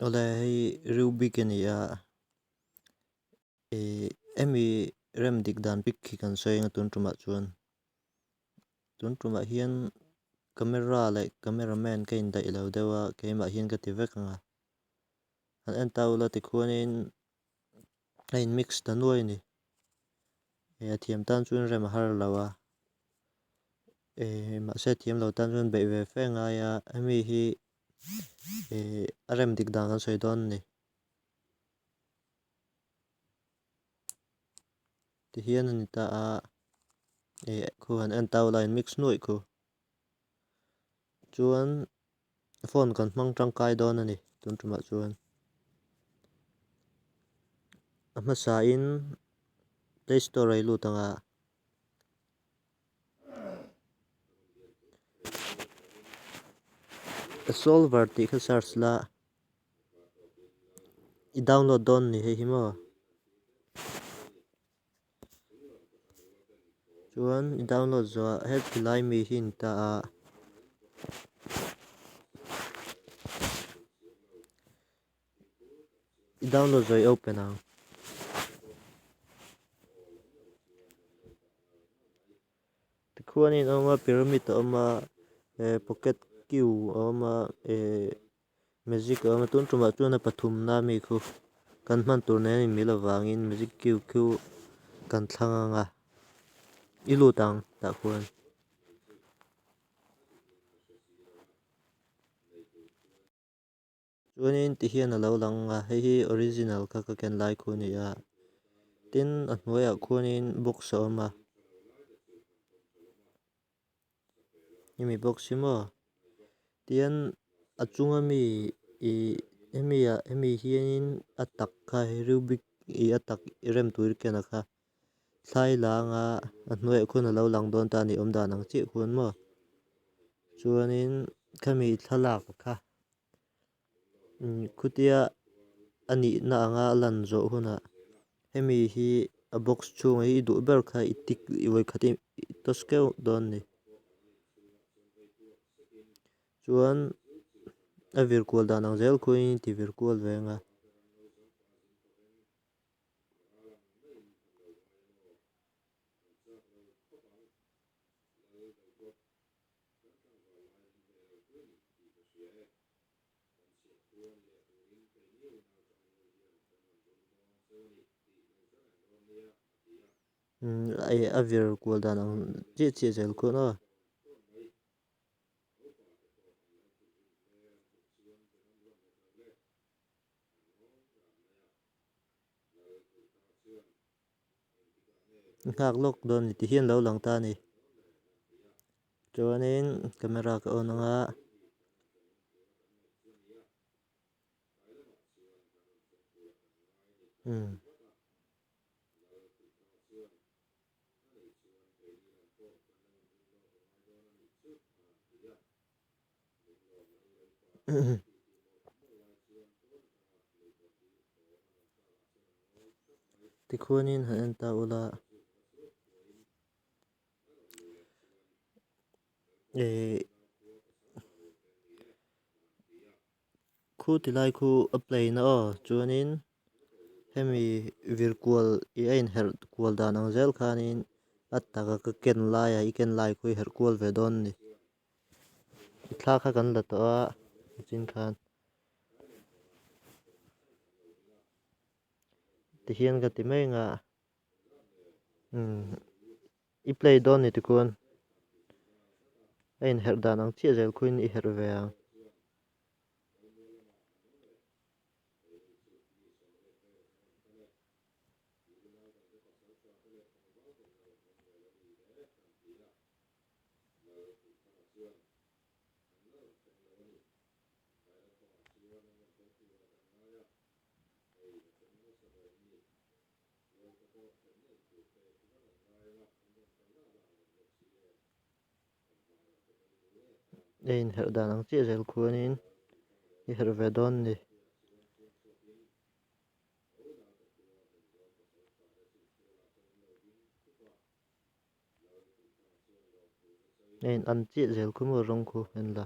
Awle hei Rubik a ni a, ih hemi rem dik dan bik khi kan sawi ang a tun tumah chuan tun tumah hian camera leh camera man ka indaih lo deuh a keimah hian ka ti vek ang a han en ta ula tikhuanin a in mix ta nuai a ni a thiam tan chuan rem a har lo a eh mahse thiam lo tan chuan beih ve fe ngai a hemi hi eh a rem dik dan kan sawi dawn a ni tihian a ni ta a eh khu han en ta ula in mix nuaih khu chuan phone kan hmang tangkai dawn a ni tun tumah chuan a hmasa in play store a i lut ang a. Solver tih kha search la i download dawn a ni hei hi maw chuan i download zawh ah heti lai mi hi a ni ta a i download zawh i open ang. Tikhuanin a awm a pyramid a awm a eh pocket cube a awm a eh magic a awm a tun tumah chuan a pathumna mi khu kan hman tur nen a inmil avangin magic cube khu kan thlang ang a i lut ang tah khuan. Chuanin ti hian a lo lang a, hei hi original kha ka ken lai khu a ni a, tin a hnuaiah khuanin box a awm a, hemi box hi maw tian a chunga mi ih hemi ah hemi hianin a tak kha rubik ih a tak rem tur ken a kha thlai langa a hnuaiah khuan a lo lang dawn ta a ni awm dan ang chiah khuan maw chuanin khami thlalak kha. Khutia a nihna anga a lan zawh hunah hemi hi a box chhungah hi i duh ber kha i tick i vawikhat i toss keuh dawn a ni. Chuan a vir kual dan ang zel khuin i ti vir kual ve ang a. A vir kual dan ang chiah chiah zel khuan aw. Nghak lawk dawn ni tihian lo lang ta a ni. Chuanin camera ka on ang a. Umm. Tikhuanin han en ta ula eh khu tilai khu a play na aw chuanin hemi vir kual ih a inherh kual dan ang zel khanin a taka ka ken laia i ken lai khu i herh kual ve dawn a ni. Thla kha kan la tawh a nichin khan tihian ka ti mai ang a umm i play dawn ni tikhuan a inherh dan ang chiah zel khuin i herh ve ang. A inherh dan ang chiah zel khuanin i herh ve dawn a ni. A in an chiah zel khu maw rawng khu en la.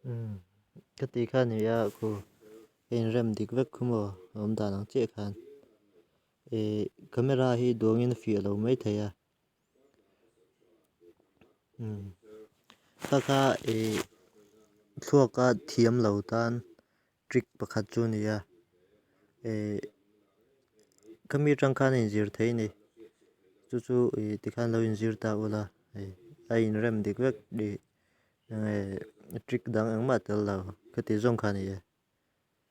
Umm ka tih kha nia khu a inrem dik vek khu maw a awm dan ang chiah khan ih camera hi duangin a fiah lo maithei a umm kha kha ih thluaka thiam lo tan trick pakhat chu a ni a ih khami atang khan a inzir thei a ni chu chu ih tikhan lo inzir ta ula hei a inrem dik vek ih eng nge trick dang engmah tel lo khati zawng kha a ni e.